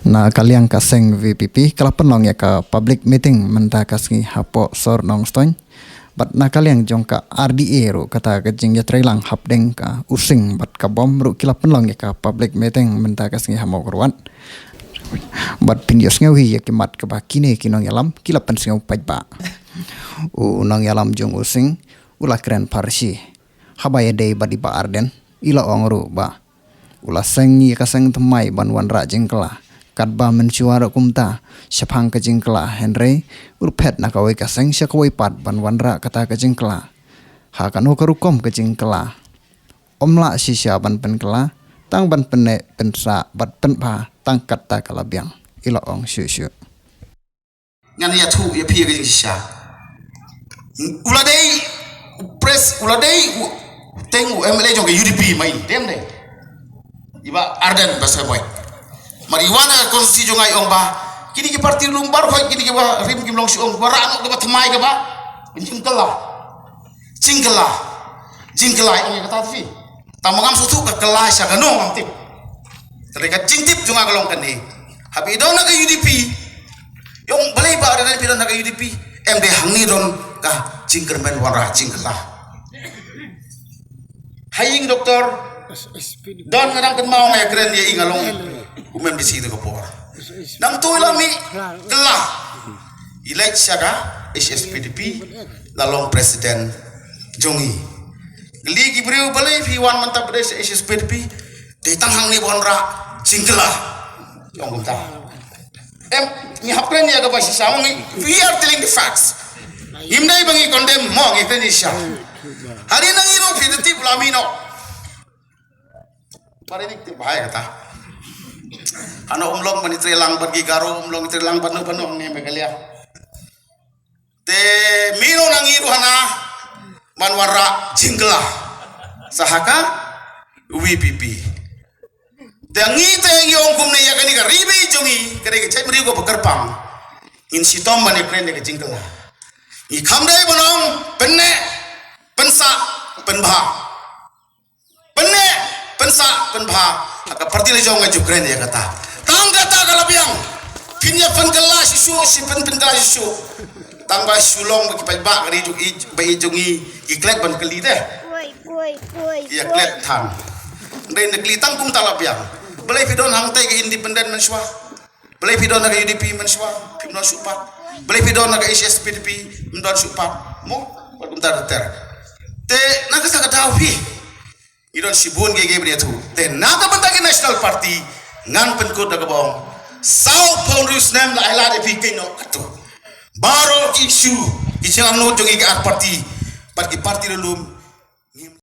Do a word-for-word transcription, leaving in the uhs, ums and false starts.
Na ka liang ka seng V P P ka la pynlong ïa ka public meeting mynta ka sngi hapoh sor Nongstoiñ. Bad na ka liang jong ka R D A ruh kata ka jingïatreilang hapdeng ka U Sing bad ka bom ruh ki la pynlong ïa ka public meeting mynta ka sngi ha Mawkyrwat. Bad phin ïohsngew hi ïa ki mat kaba kine ki nongïalam ki la pynsngew paidbah. U nongïalam jong U Sing u la kren pharshi. Haba ïadei bad i Bah Ardent, i la ong ruh ba u la seng ïa ka seng thymmai ban wanrah jingkylla. Katba mynshuwa ruh kumta, shaphang ka jingkylla, hynrei u la phet na kawei ka seng sha kawei pat ban wanrah kata ka jingkylla. Ha kano ka rukom ka jingkylla, ym lah shisha ban pynkylla, tang ban pynneh pynsah bad pynbha tang katta ka la biang, i la ong shuh shuh. Ngan ïathuh ïa phi ka jingshisha. U la dei u pres, u la dei u teng u M L A jong ka U D P ma i, dem dei. I Bah Ardent Basaiawmoit. Mar i wan na ka constituency jong nga i ong ba kine ki parti lum baroh, kine kiba rim kim long shuh, ong ba rah noh kaba thymmai kaba jingkylla. Jingkylla. Jingkylla, i ong ïa kata phi. Tang ma ngam sngewthuh ka kylla sha kano ngam tip. Te ka jingtip jong nga ka long kane. Haba i don na ka U D P, i ong balei Bah Ardent phi don na ka U D P, em dei hangne don ka jingkyrmen wanrah jingkylla. Ha ïing doktor, don nga dang kynmaw nga ïakren ïa i, nga long u M D C te ka por. Nangta i la mih kylla. I leit sha ka H S P D P, la long president jong i. Kylli ki briew balei phi wan mynta pat sha H S P D P, dei tang hangne ba wanrah jingkylla. I ong kumta. Em, ngi hap kren ïa kaba shisha, ngi, we are telling the facts. Ngim dei ba ngi condemn mo, ngi kren shisha. Hadien nang i ruh phi tip la mih noh. Pare ni tip bha ïa kata. Hano um long ban ïatreilang bad ki Garo, um long ïatreilang bad no bad no ne Meghalaya. Te mih noh nang i ruh hana ban wanrah jingkylla. Sa ha ka V P P. Te ngi te ngi ong kumne ïa kane ka ri ba i jong ngi, ka dei ka jaitbynriew kaba kyrpang. Ngin shitom ban ïakren ïa ka jingkylla. Ngi kham dei ban ong pynneh pynsah pynbha. Pynneh pynsah pynbha. Ha ka parti la jong nga ju kren ïa kata. Tang kata ka la biang. Phin ïa pynkylla shisha, shi pyn pynkylla shisha. Tang ba shu long ba ki paidbah ka ri jong i, ba i jong i, ki klet ban kylli te. Ïa klet than. Dei na kylli tang kumta la biang. Balei phi don hangtai ka independent mynshuwa? Balei phi don na ka U D P mynshuwa? Phim don shuh pat. Balei phi don na ka H S P D P? Phim don shuh pat. Mo, wat kumta ter. Te na kata ka daw phi. Ngi don shibun kiei kiei ban ïathuh. Te na ka bynta ki National Party ngan pynkut da kaba ong. Sawphew hynriew snem la ai lad ïa phi kynnoh katto. Baroh ki issue, ki jingangnud jong ngi ki ar party, bad ki party lulum.